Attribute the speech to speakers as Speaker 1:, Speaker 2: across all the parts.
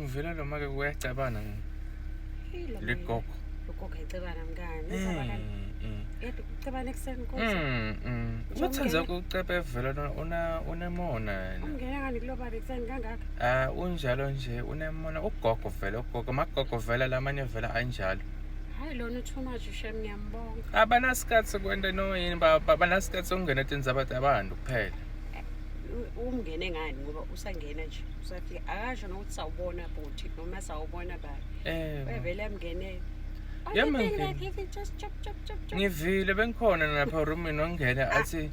Speaker 1: Ngivela lo make kuyacabana ligogo.
Speaker 2: Ugogo ayicebana mngani. Uzaba kani? Yedwa ucebana ekuseni nkosi.
Speaker 1: Uthanda ukuceba vela una unemona yena.
Speaker 2: Umngena ngani kulo baba ekuseni kangaka?
Speaker 1: Ah unjalo nje unemona ugogo vele ugogo magogo vela lamanye vela anjalo.
Speaker 2: Hayi lona too much shem ngiyambonga.
Speaker 1: Abanasikhathi kwenta noma yini banasikhathi sokungena tindzaba tabantu kuphela.
Speaker 2: Umngene ngani ngoba usangena nje usafika akasho nokuthi sawubona bhuti noma sawubona baba.
Speaker 1: Eh.
Speaker 2: Uyavele amngenele.
Speaker 1: Yamangena. Ngivile bengikhona lapha roomini wangena athi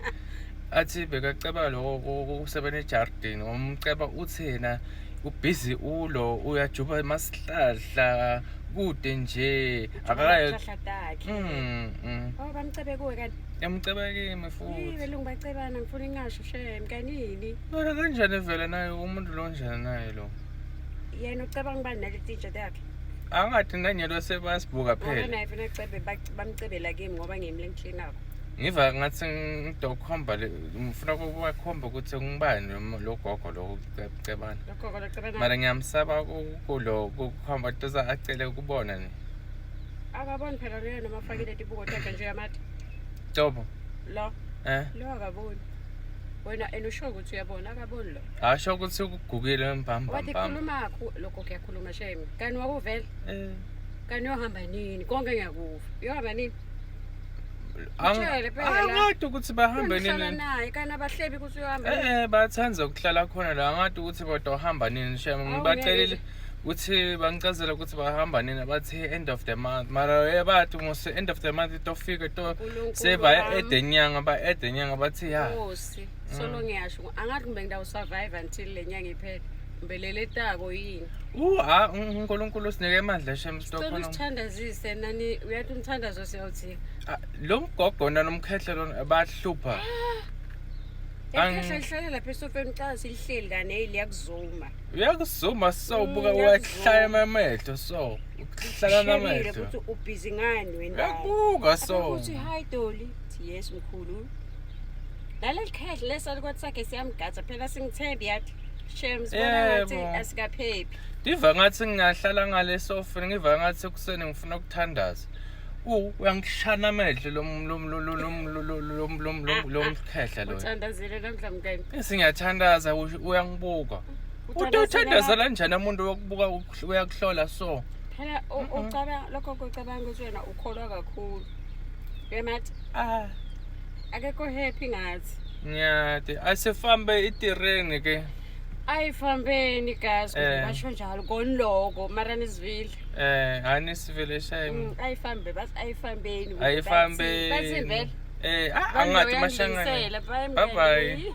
Speaker 1: athi bekaceba lokho kusebenza ejardini wamceba uthi yena ubhizi ulo uyajuba masihlahla kude nje akakaye
Speaker 2: Akayahlahla takhe. Oh bamcebe kuwe kanti.
Speaker 1: Yamceba kimi
Speaker 2: Yey
Speaker 1: futhi.
Speaker 2: belungu bacebana ngifuna ingasho shem kanini.
Speaker 1: Mara kanjani vele naye umuntu lo njani naye lo?
Speaker 2: Yena ucabanga ubani naleti ntsha yakhe.
Speaker 1: Angathi nanyelo sebasibuka
Speaker 2: Ngoba
Speaker 1: phela.
Speaker 2: naye funa cebe bamcebela kimi ngoba ngimi lengiklinako.
Speaker 1: Ngiva ngathi ngidokhomba le ngifuna ukubakhomba ukuthi ngibani lo gogo lo cebana.
Speaker 2: Lokho locebana.
Speaker 1: Mara ngiyamsaba kulo kukhomba toza acele ukubona ni.
Speaker 2: Akaboni phela loyo noma afakile tibuko takhe nje yamati.
Speaker 1: Tobo.
Speaker 2: Lo
Speaker 1: Eh.
Speaker 2: lo akaboni. Wena and usho ukuthi uyabona akaboni lo.
Speaker 1: Asho ukuthi ukugukile mbamba
Speaker 2: Wathi
Speaker 1: mbamba.
Speaker 2: khuluma lokho kuyakhuluma shame. Kani wakuvela?
Speaker 1: Eh.
Speaker 2: Kani uyohamba nini? Konke ngiyakuva. Uyohamba nini? Utshele phela.
Speaker 1: Angathi ukuthi bahambe
Speaker 2: Ngihlala
Speaker 1: nini.
Speaker 2: naye kani abahlebi ukuthi uyohamba nini?
Speaker 1: Eh bathanda ukuhlala khona la angathi ukuthi kodwa uhamba nini shem
Speaker 2: Awu,
Speaker 1: ngibacelile
Speaker 2: ngeke.
Speaker 1: ukuthi bangicazela ukuthi bahamba nini bathi end of the month mara eh, bathi mos end of the month tofika to
Speaker 2: Nkulunkulu
Speaker 1: sebaya
Speaker 2: wami.
Speaker 1: ede nyanga ba ede nyanga bathi ya
Speaker 2: Nkosi, solo ngiyasho angathi kumbe ngidawusurvive until le nyanga iphele. Mbelele tako yini?
Speaker 1: u ha uNkulunkulu usinike amandla shem
Speaker 2: Cela
Speaker 1: stokhona
Speaker 2: usithandazise nani uyathi umthandazo siyawuthi.
Speaker 1: lo mgogo nomkhehle lona bahlupha
Speaker 2: Ekhehla lihlala lapha esofeni xa silihleli kane liyakuzuma.
Speaker 1: Uyakuzuma so ubuka
Speaker 2: Mm,
Speaker 1: uyakuhlaya
Speaker 2: uyakuzuma.
Speaker 1: amehlo so ukuhlala
Speaker 2: Ushebile
Speaker 1: namehlo.
Speaker 2: ukuthi ubhizi ngani wena.
Speaker 1: Uyakubuka so.
Speaker 2: Uthi hi Dolly, thi yes mkhulu. Naleli khehla lesalukwathi sakhe siyamgaza phela singithembi yathi. Shem sibona ngathi
Speaker 1: Yebo.
Speaker 2: asikaphephi.
Speaker 1: Ndiva ngathi ngingahlala ngale sofeni ngiva ngathi ekuseni ngifuna ukuthandaza. U uyangishana amehlo lo lo lo lo lo lo lo lo lo lo lo mkhehla lo.
Speaker 2: Uthandazile namhla mngani.
Speaker 1: Singiyathandaza uyangibuka. Uthi uthandaza kanjani umuntu wokubuka uyakuhlola so.
Speaker 2: Phela ucabanga lokho kucabanga ukuthi wena ukholwa kakhulu. Yemathi
Speaker 1: Ah.
Speaker 2: akekho happy ngathi.
Speaker 1: Ngiyati asifambe itireni ke.
Speaker 2: Ayifambeni guys,
Speaker 1: Eh.
Speaker 2: basho njalo koniloko mara nizivile.
Speaker 1: Eh anisivele shame.
Speaker 2: Ayifambe bathi ayifambeni.
Speaker 1: Ayifambeni.
Speaker 2: Bathi vele.
Speaker 1: Eh ah angathi mashangane.
Speaker 2: Bye
Speaker 1: Bye bye.